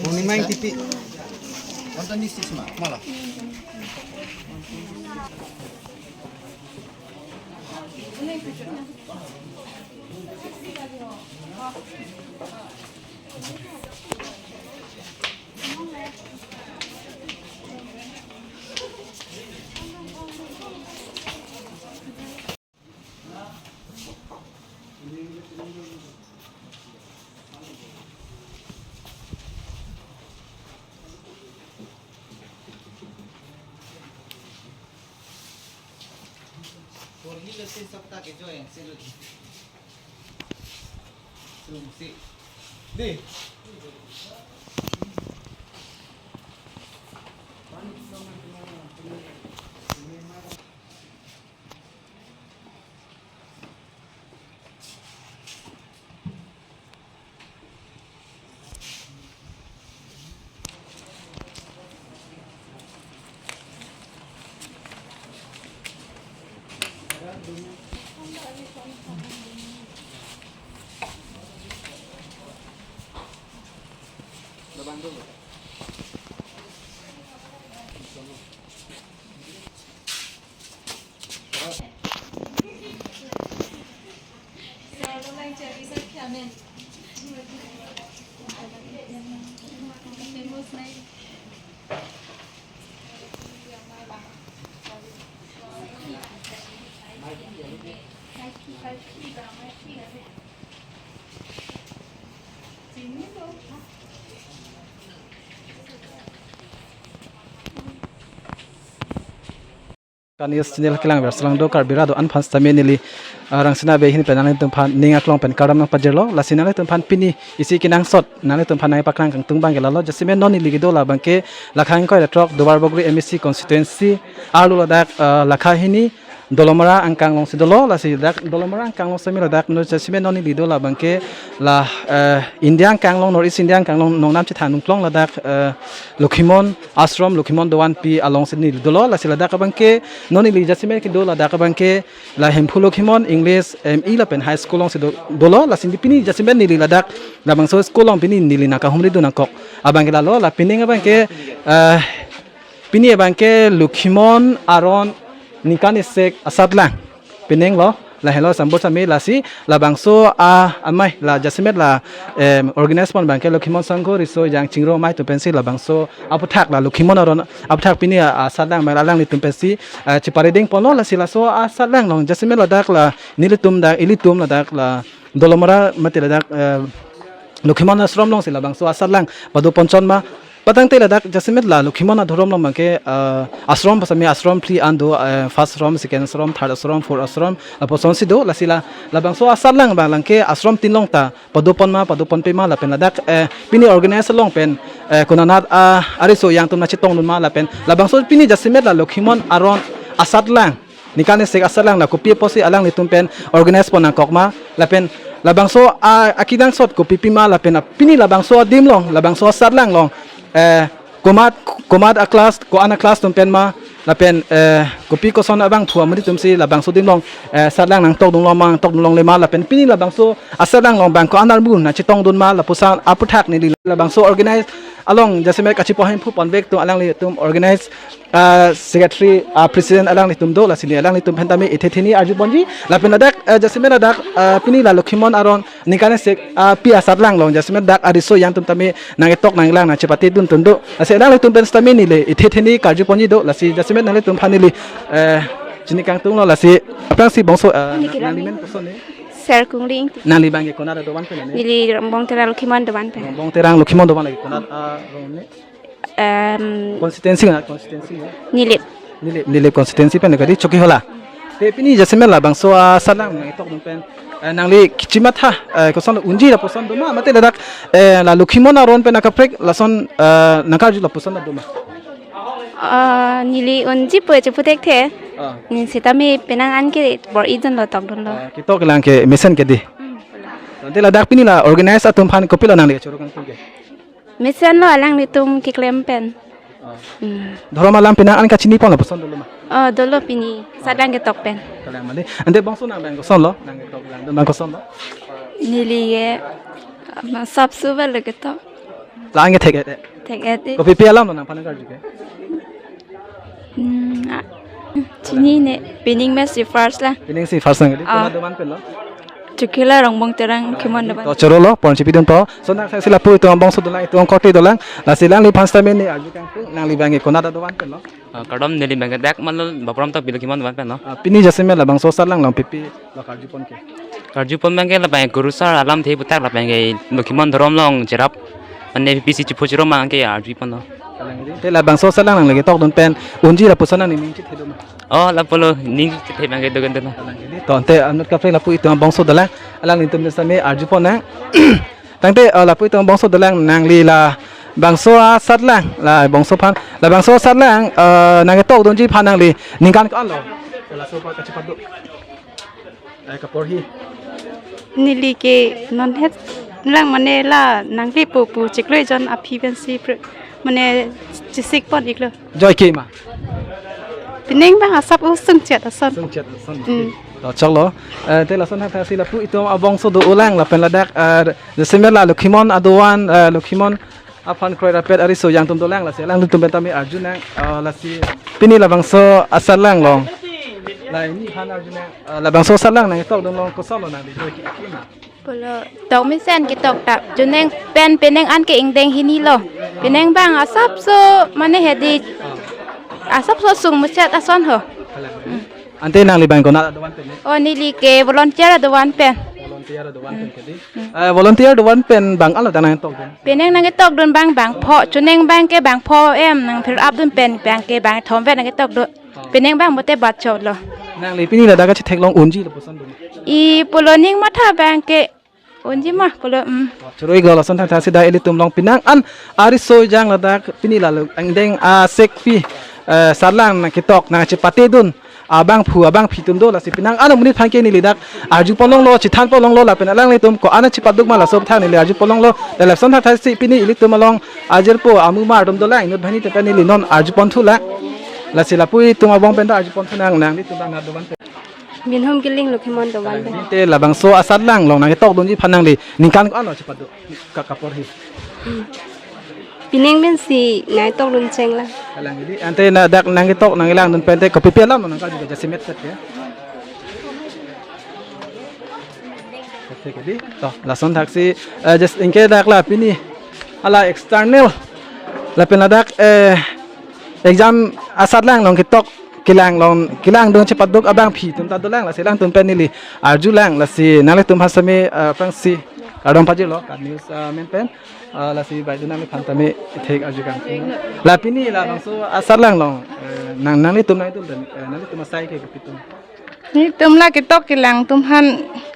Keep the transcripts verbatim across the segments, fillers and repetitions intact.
Uni main tipi. Wanta ni sisma, mala. Porhi lo se sabta ke jo yang se lo. Sung se. De. Kan news channel kelang ver selang do Karbi ra do-an aphan sitame neli, ah, Rangsina Bey ahin pen nanglitum aphan ning aklong pen kardom nangpajirlo, lasi nanglitum aphan pini isi kenangsot nanglitum aphan nangpaklangkangtung abangke lalo, jasemet non neli kedo labangke Lakha ingkoi ra throk Duarbagori M A C constituency arlo ladak, ah, Lakha hini Dolamara angkang alongsi dolo, lasi dak Dolamara angkang along sitame ladak no jasemet non neli do labangke la, eh, India angkang along, North East India angkang along nongnam chethan nangklong ladak, eh, Lokhimon Ashram, Lokhimon dovan pi alongsi neli dolo, lasi ladak abangke non neli jasemet kedo ladak abangke la Hemphu Lokhimon English M E lapen High School alongsi do, dolo, lasi pini jasemet neli ladak labangso school along pini neli nangkahumri dun nangkok abangke lalo, la pining abangke, eh, pini abangke Lokhimon aron ningkan isi asatlang pining lo, lahelo sambor sami, lasi labangso a amei la jasemet la, em, organize pon abangke Lokhimon Sangho riso ejang chingrum amei atum pensi labangso aputhak la Lokhimon aron aputhak pini a, asatlang amei alanglitum pensi, eh, chepareding ponlo, lasi laso asatlang along jasemet ladak la nelitum dak ilitum ladak la Dolamara mate ladak, eh, Lokhimon Ashram alongsi labangso asatlang pado ponchot ma, patangte ladak jasemet la Lokhimon adhorom along abangke, eh, ashram pasami ashram phli an do, eh, first ashram, second ashram, third ashram, fourth ashram, lapuson si do, lasi la labangso asatlang abang abangke ashram tin along ta pado pon ma, pado ponpe ma lapen ladak, eh, pini organize along pen, eh, konanat, ah, ariso ejang atum nangchetong dun ma lapen labangso pini jasemet la Lokhimon aron asatlang ningkan isi asatlang la kopi apotsi alanglitum pen organize pon nangkok ma lapen labangso a, akenangsot kopi pima lapen a, pini labangso adim along, labangso asatlang along, eh, komat, komat a class, ko-an a class atum pen ma lapen, eh, kopi koson abangphu amonit atumsi labangso adim along, eh, satlang nangtok dunlong ma, nangtok dunlongle ma lapen pini labangso asatlang along abang ko-an armu nangchetong dun ma lapuson aputhak neli labangso organize along jasemet kachepu Hemphu ponvek atum alanglitum organize, ah, secretary, ah, president alanglitum do, lasi neli alanglitum aphan tame ethe theni arju ponji lapen ladak, ah, jasemet ladak, ah, pini la Lokhimon aron ningkan isi, ah, pi asatlang along jasemet dak ariso ejang atum tame nangketok nanglang nangchepate dun tun do, lasi alanglitum pen sitame neli ethe theni karju ponji do, lasi jasemet nanglitum aphan neli, eh, chini kangtung lo, lasi aphrangsi bangso, ah, nangli men koson ne? Ser Kungring. Nangli abangke konat adovan pen ne? Neli Bongterang Lokhimon dovan pen. Bongterang Lokhimon dovan lake konat, ah, rong ne? Em, constituency na, constituency na? Nilip. Nilip, Nilip constituency pen kadi Chokihola. Te pini jasemet labangso asatlang nangketok dun pen, eh, nangli kachimatha, eh, koson unji lapuson do ma, mate ladak, eh, la Lokhimon aron pen akaprek lason, eh, nangkarju lapuson do ma? Ah, neli unji pu cheputhekthe. Ah. Neli sitame penang anke bor-i dunlo, tok dunlo. Ah, ketok kelang ke mesen ke di. Hmm. Tangte ladak pini la organize atum aphan kopilo nangli kachoro kangtung ke? Mesen lo alanglitum keklem pen. Hmm. Dhorom alam penang an kachini pon lapuson dolo ma? Oh, dolo pini. Sadang ketok pen. Kalang mali. Ante bangso nang bang koson lo? Nang ketok lang bang koson lo? Neli ke, ma sap su ba le ketok. La-an ke thek-et, eh? Thek-et, eh. Kopi pi alam lo nangphan karju ke? Hmm, ah, chinine, pining mesi first la. Pining si first nang di. Ah. Konat dovan pen lo? Chokila Rongbong Terang Lokhimon dovan. To choro lo, pon chipidunpo. Lason thaksi lapu itum abangso dolang, itum korte dolang. Lasi alangliphan sitame ne arju kangtung, nangli bang ke konat adovan pen lo? Ah, kardom, neli bang ke dak manlo Bapuram Tokbi Lokhimon dovan pen lo. Ah, pini jasemet labangso asatlang along pipi lo karju pon ke? Karju pon bang ke labang kurusar alamthe aputhak labang ke Lokhimon dhorom along cherap. Mane P C chiphu chiro mang ke arju pon lo. Kalang di. Te labangso asatlang nangli ketokdun pen unji lapuson nangning chithedun ma? Oh, lapulo ning chithe bang ke dogen dun lo. Kalang di. To ante anut kaprek lapu itum abangso dolang. Alanglitum sitame arju pon nang. Tangte, eh, lapu itum abangso dolang, nangli labangso asatlang, labangso aphan, labangso asatlang, eh, nang ketokdunji aphan nangli ningkan ko-an lo? Laso aphan kachepaduk. Eh, kaporhi. Neli ke non het lang mane la nangli pu pu chiklo ejon aphi pensi pre-, mane chesik pon iklo. Joike ma? Pining bang asap u sungchet ason. Sungchet ason. Hmm. To choklo. Eh, te lason thaksi lapu itum abangso dolang lapen ladak, eh, jasemet la Lokhimon adovan, eh, Lokhimon aphan kroirapet ariso jangtum dolang lasi alanglitum pen tame arju nang, eh, lasi pini labangso asatlang along. La neli aphan arju nang, eh, labangso asatlang nang ketokdun along koson lo nangli joike ma? Pulo, tok mesen ketok ta. Juneng pen penang an ke ingdeng hini lo. Penang bang asapso mane hedi. Asapso sung muchet ason ho. Ante nangli bang konat adovan pen ne? Oh, neli ke volunteer adovan pen. Volunteer adovan pen ke di. Hmm. Eh, volunteer adovan pen bang alo ta nang ketokdun? Penang nang ketokdun bang bangpho, juneng bang ke bangpho em nang fill up dun pen bang ke bangthom pen nang ketokdun. Oh. Penang bang mote bat chot lo. Nangli pini ladak kachetheklong unji lapuson dun? I pulo ning matha bang ke unji ma pulo, mm. Oh, choro-iklo, lason thaksi dak ilitum along penang an ariso ejang ladak pini lalo angdeng asekpi, eh, asatlang nang ketok nang chepatedun abangphu abangphi atum do lasi penang an amonit aphan ke neli dak arju pon longlo, chethan pon longlo lapen alanglitum ko-an chepaduk ma laso aphuthak neli arju pon longlo. Lason thaksi pini ilitum along ajirpo amumar atum dolang, inut banghini atum pen neli non arju pon thulang. Lasi lapu itum abang pen ta arju pon thu nang, nanglitum bang adovan pen. Minhum Killing Lokhimon dovan pen. Te labangso asatlang along nang ketokdunji aphan nangli ningkan ko-an lo chepaduk ka kaporhi? Pining pensi nang ketokdun chenglang. Kalang di. Ante ladak nang ketok nang langdun pen te kopi pi alam lo nang karju jasemet set ya? Oke, jadi to lason thaksi, eh, just anke dak la pini hala external lapen ladak, eh, exam asatlang along ketok kelang along kelangdun chepaduk abangphi atum ta dolang lasi alangtum pen neli arjulang lasi nanglitum aphan sitame, eh, aphrangsi kardom pajirlo KAT News, eh, amen pen, eh, lasi baidun nangliphan tame ithek arju kang. La pini labangso asatlang along, eh, nang nanglitum nanglitum pen, eh, nanglitum asai ke kopi atum? Nelitum la ketok kelang atum aphan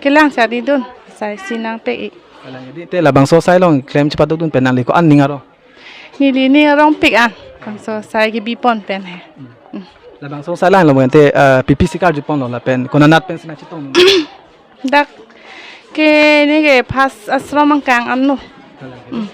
kelang sari dun asai si nangpek-ik. Kalang di. Te labangso asai along klem chepadukdun pen nangli ko-an ning arong? Neli ning arongpik an, bangso asai kebi pon pen he. Hmm. Labangso asatlang along ante, eh, P P si karju ponlo lapen konat pensi nang chetong? Dak ke ne ke first asrom angkang anlo. Hmm.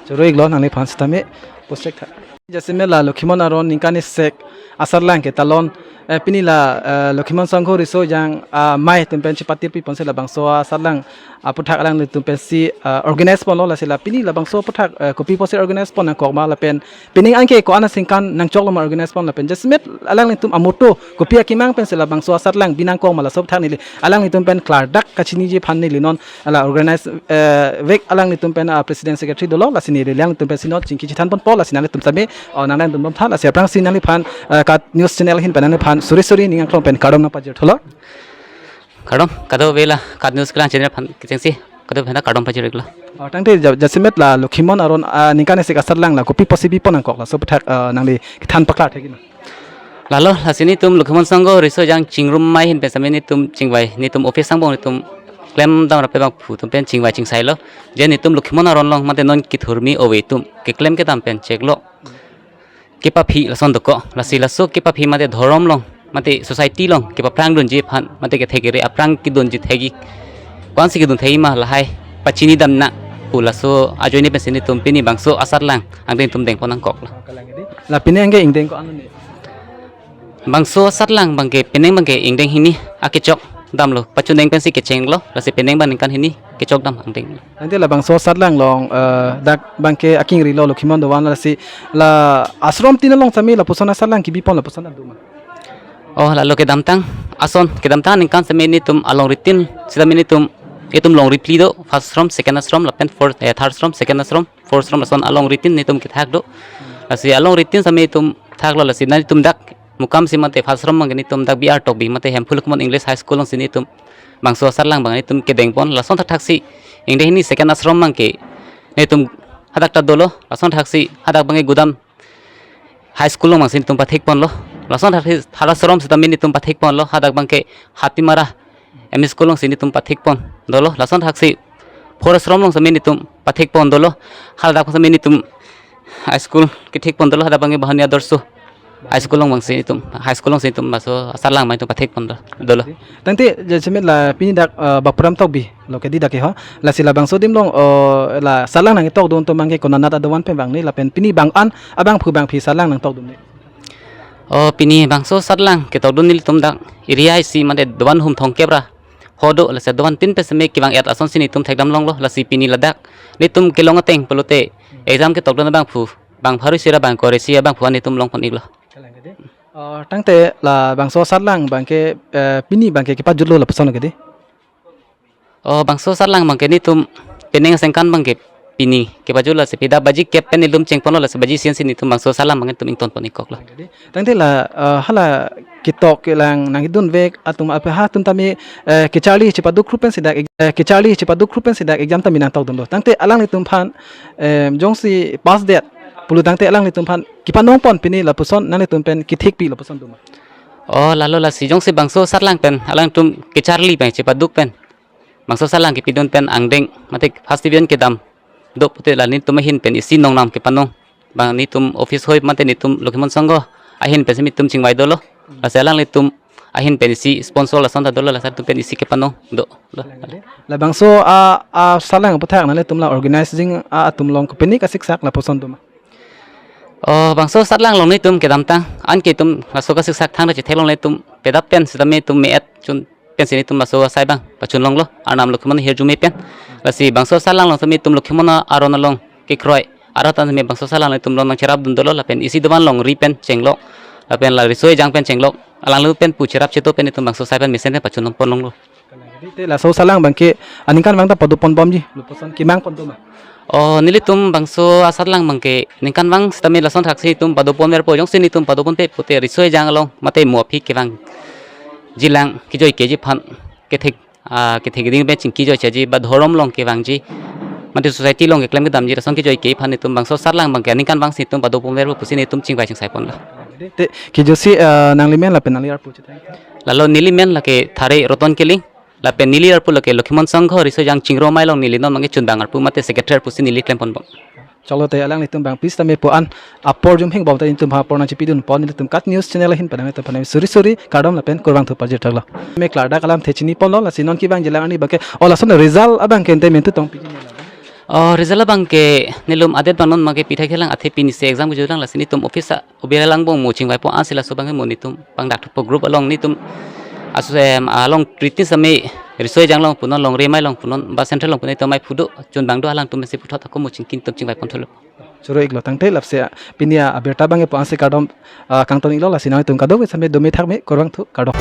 Choro-iklo nangliphan sitame puchek tha. Jasemet la Lokhimon aron ningkan isek asatlang ketalon, eh, pini la, eh, Lokhimon Sangho Riso Ejang, ah, amei atum pen chepatirpi ponsi labangso asatlang aphuthak alanglitum pensi, ah, organize ponlo lasi la pini labangso aphuthak, eh, kopi pusi organize pon nangkok ma lapen pining anke ko-an aningkan nangchoklo ma organize pon lapen jasemet alanglitum a-motto kopi akemang pensi labangso asatlang bi nangkok ma laso aphuthak neli alanglitum pen klardak kachiniji aphan neli non hala organize, eh, vek alanglitum pen, ah, president secretary dolo lasi neli alanglitum pensi non chingki chethan ponpo lasi nanglitum sitame, oh, nang langdun bom tha lasi aphrangsi nangliphan, eh, KAT News channel ahin pen nangliphan suri suri ning angklong pen kardom nangpajir thulo. Kardom, kadokave la KAT News kelang channel aphan kechengsi kadokave aphan kardom pajir-iklo. Oh, tangte ja-, jasemet la Lokhimon aron, ah, ningkan isek asatlang la kopi pusi bi pon nangkok laso aphuthak, ah, nangli kethan paklar thekji ma? Lalo, lasi netum Lokhimon Sangho Riso Ejang chingrum amei ahin pen sitame netum chingvai, netum office angbong netum klemdam rapet abangphu atum pen chingvai chingsailo. Je netum Lokhimon aron along mate non kethurmi ove atum keklem kedam pen chiklo kepaphi lason dokok. Lasi laso kepaphi mate dhorom along, mate society along kepaphrang dunji aphan, mate kethe kere aphrang kedunji thekji, ko-ansi kedun thekji ma lahai pachinidam nang pu laso ajoine pensi netum pini bangso asatlang angdeng atum dengpon nangkoklo. La pining ke ingdeng ko-an lo ne? Bangso asatlang abangke pining abangke ingdeng hini akechok damlo, pachuneng pensi kechenglo, lasi pining abang ningkan hini kechok dam angdeng. Tangte labangso asatlang along, eh, dak abangke akingrilo Lokhimon dovan, lasi la ashram tin along sitame lapuson asatlang kebipon lapuson dak doma? Oh, lalo kedamtang ason, kedamtang aningkan sitame netum alongri tin sitame netum, itum longri phli do, first ashram, second ashram, lapen fourth, eh, third ashram, second ashram, fourth ashram, lason alongri tin netum kethak do. Lasi alongri tin sitame itum thaklo, lasi netum dak Mukamsi mate first ashram abangke netum dak B R Tokbi mate Hemphu Lokhimon English High School alongsi netum bangso asatlang abang netum kedengpon, lason thakthaksi ingdeng hini second ashram abangke netum hadak ta dolo, lason thaksi hadak abangke Gudam High School along abangsi netum pathekponlo, lason thaksi third ashram sitame netum pathekponlo, hadak abangke Hatimara M E School alongsi netum pathekpon dolo, lason thaksi fourth ashram along sitame netum pathekpon dolo, hadak sitame netum high school kethekpon dolo, hadak abangke Bahani Adorsho High School along abangsi netum, high school alongsi netum bangso asatlang abang netum pathekpon do-, dolo. Tangte je chemit la pini dak, eh, Bapuram Tokbi lo kedi dak ke ho, lasi labangso adim along, oh, la asatlang nangtokdun atum abangke konanat adovan pen vang ne, lapen pini bang-an abangphu bangphi asatlang nangtokdun ne? Oh, pini bangso asatlang ketokdun nelitum dak area isi mate dovan hum thomkep ra ho do, lasi dovan tin pen sitame kevang-et asonsi netum thekdam longlo, lasi pini ladak netum kelong ateng pulote exam ketokdun abangphu bang pharo isi ra bang kre-isi abangphu an netum longpon iklo. Kalang kedi. Oh, tangte labangso asatlang abangke, eh, pini abangke kepajutlo lapuson kedi? Oh, bangso asatlang abangke netum pining asengkan abangke pini kepajutlo, lasi pida baji kep pen netum chengponlo, lasi baji isi ansi netum bangso asatlang abang netum ingtonpon ikkoklo. Tangte la, eh, hala ketok kelang nangkedunvek atum ape ha atum tame, eh, kacharli chepaduk krup pensi dak, eh, kacharli chepaduk krup pensi dak exam tame nangtokdunlo. Tangte alanglitum aphan, eh, jongsi pass det pulo tangte alanglitum aphan kepanongpon pini lapuson nanglitum pen kethekpi lapuson doma? Oh, lalo lasi jongsi bangso asatlang pen alangtum kacharli pen chepaduk pen bangso asatlang kepidun pen angdeng mate first division kedam do pulote la netum ahin pen isi nongnam kepanong abang netum office hoi mate netum Lokhimon Sangho ahin pensi netum chingvai dolo. Lasi alanglitum ahin pen isi sponsor lason ta dolo, lasi netum pen isi kepanong dolo. Labangso a, asatlang aputhak nanglitum la organizing a, atum along kopine kasiksak lapuson doma? Oh, bangso asatlang along netum kedamtang anke itum laso kasiksak thangta chetheklong, netum pedap pen sitame itum me-et chun pensi netum laso asai abang pachun longlo, Arnam Lokhimon ahirjume pen. Lasi bangso asatlang along sitame itum Lokhimon aron along kekroi arat an sitame bangso asatlang netum along nangcherapdun dolo, lapen isi dovan longri pen chenglo, lapen la riso ejang pen chenglo, alangli pen pu cherap cheto pen netum bangso asai pen mesen pen pachun pon longlo. Te laso asatlang abangke aningkanvang ta padoponbomji lapuson kemangpon doma? Oh, nelitum bangso asatlang abangke ningkanvang sitame lason thaksi netum padoponverpo, jongsi netum padoponpe pulote riso ejang along mate mo aphi kevangji lang, kejoi keji aphan kethek, ah, kethek ding pen chingki joicheji ba dhorom along kevangji mate society along keklem kedamji lason kejoi ke aphan netum bangso asatlang abangke aningkanvangsi netum padoponverpo pusi netum chingvai chingsaiponlo. Te kejutsi, eh, nanglimen lapen nangli arpu chethang? Lalo nelimen lake Thare Roton Killing, lapen neli arpu lake Lokhimon Sangho Riso Ejang Chingrum Amei along neli non abangke chunbang arpu mate secretary arpusi neli klemponbom. Choklo, te alanglitum abang pis tame pu-an apor jumhing bom ta netum aphan apor nangchipidunpon, netum KAT News channel ahin pen nanglitum aphan suri suri kardom lapen kurvangthu pajirthaklo. Me klardak alamthe chiniponlo, lasi non kevangji lang arni abangke, oh, lason result abangke ante mentu tong piji ne la? Oh, result abangke nelum adet abang non abangke pithak helang, athe pinisi exam kejutlang, lasi netum office a obia lang bong mo chingvaipo ansi laso abangke mo netum pangdak thupo group along netum aso em alongri tin sitame Riso Ejang along punon, Longri Amei along punon, ba central along punon, netum amei phu do, chunbang do, alangtum si puthot ako mo chingki netum chingvaipon thulo. Choro iklo, tangte lapusi pini abirta abangke pu-ansi kardom, ah, kangton iklo, lasi nangtum kadokave sitame dome thakme, kurvangthu, kardom.